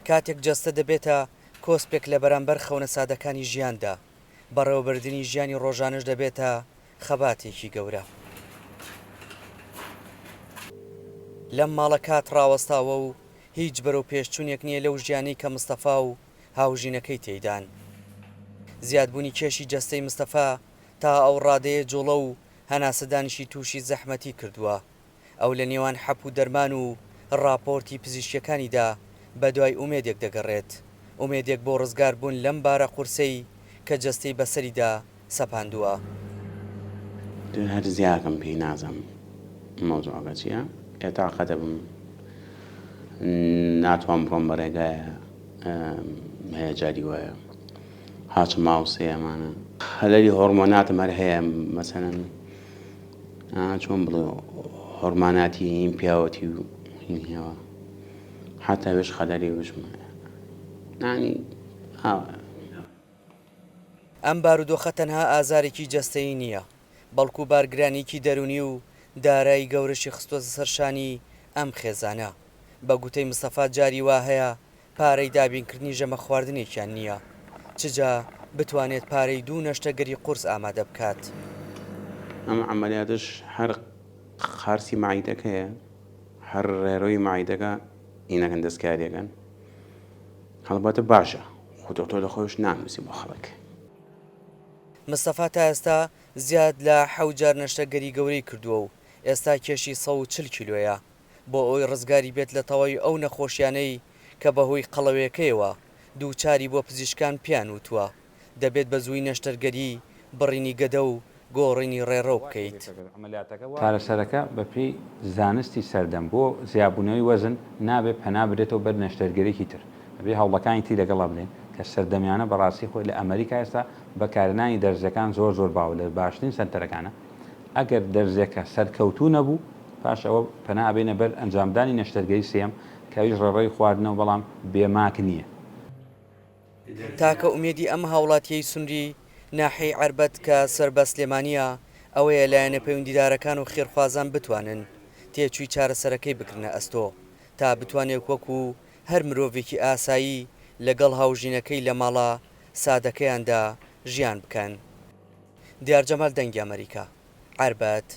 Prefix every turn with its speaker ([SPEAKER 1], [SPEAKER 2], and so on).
[SPEAKER 1] کاتێک جەستە دەبێتە کۆسپێک لە بەرامبەر خەونە سادەکانی ژیاندا، بەڕێوەبردنی ژیانی ڕۆژانەش دەبێتە خەباتێکی گەورە. لەم ماڵە کات ڕاوەستاوە و هیچ بەرەوپێشچوونێک نییە لەو ژیانەی کە مستەفا و هاوژینەکەی تێیدان. زیادبوونی کێشی جەستەی مستەفا تا ئەو ڕادەیە جوڵە و هەناسەدانیشی تووشی زەحمەتی کردووە. ئەو لە نێوان حەپ و دەرمان و ڕاپۆرتی پزیشکیەکانیدا بەدوای ئومێدێک دەگەڕێت، ئومێدێک بۆ ڕزگاربوون لەم بارە قورسەی کە جەستەی بەسەریدا سەپاندووە.
[SPEAKER 2] تر هەر زیاکەم پێی نازانم مەوزوعەکە چیە ئێ تاقەتە بم ناتوان بڕۆم بە ڕێگایە هەیە جاری وایە هاچم ماوسێ ئەمانە خەلەلی هۆرمۆناتم هەر هەیە مەسەلەن چۆن بڵێ هۆرماناتی هین پیاوەتی و هین هێوە حتا وێش خەلەلی وشم هەیە نانی ئاوا.
[SPEAKER 1] ئەم بارودۆخە تەنها ئازارێکی جەستەیی نییە، بەڵکو بارگرانییەکی دەروونی و دارایی گەورەشی خستووەتە سەر شانی ئەم خێزانە. بە گوتەی مستەفا جاری وا هەیە پارەی دابینکردنی ژەمە خواردنێکیان نییە، چ جا بتوانێت پارەی دوو نەشتەگەری قورس ئامادە بکات.
[SPEAKER 2] ئەم عەمەلیاتەش هەر قارسی مەعیدەکەیە، هەر ڕێرەوی مەعیدەکە ئینەکەن دەستکاریەکەن. هەڵبەتە باشە خۆ دۆکتۆر لە خۆیش نانوسی بۆ خەڵک.
[SPEAKER 1] مستەفا تا ئێستا زیاد لە حەوت جار نەشتەرگەری گەورەی کردووە و ئێستا کێشی 140 کیلۆیە. بۆ ئەوەی ڕزگاری بێت لە تەواوی ئەو نەخۆشیانەی کە بەهۆی قەڵەوێکەیەوە دووچاری بووە پزیشکان پێیان وتووە دەبێت بە زوویی نەشتەرگەری بڕینی گەدە و گۆڕینی ڕێڕەو بکەیت.
[SPEAKER 3] چارەسەرەکە بەپێی زانستی سەردەم بۆ زیابوونەوەی وەزن نابێت پەنا برێتەوە بەر نەشتەرگەریی تر، ئەبێ هەوڵەکانی تری لەگەڵا بدەین کە سەردەمیانە بەڕاستی خۆی لە ئەمەریکا ئێستا بەکارهێنانی دەرزیەکان زۆر زۆر باوە لە باشترین سەنتەرەکانە ئەگەر دەرزیەکە سەرکەوتوو نەبوو پاش ئەوە پەنا ئەبەینە بەر ئەنجامدانی نەشتەرگەری سێیەم کە ئەویش ڕێڕەوی خواردنەوە بەڵام بێ ماک نییە.
[SPEAKER 1] تاکە ئومێدی ئەم هاوڵاتییەی سنوری ناحیەی عەربەت کە سەر بە سلێمانییە، ئەوەیە لایەنە پەیوەندیدارەکان و خێرخوازان بتوانن تێچووی چارەسەرەکەی بگرنە ئەستۆ تا بتوانێت وەکو هەر مرۆڤێکی ئاسایی لەگەڵ هاوژینەکەی لە ماڵە سادەکەیاندا ژیان بکەن. دیار جەمال دەنگی ئەمەریکا، عەربەت.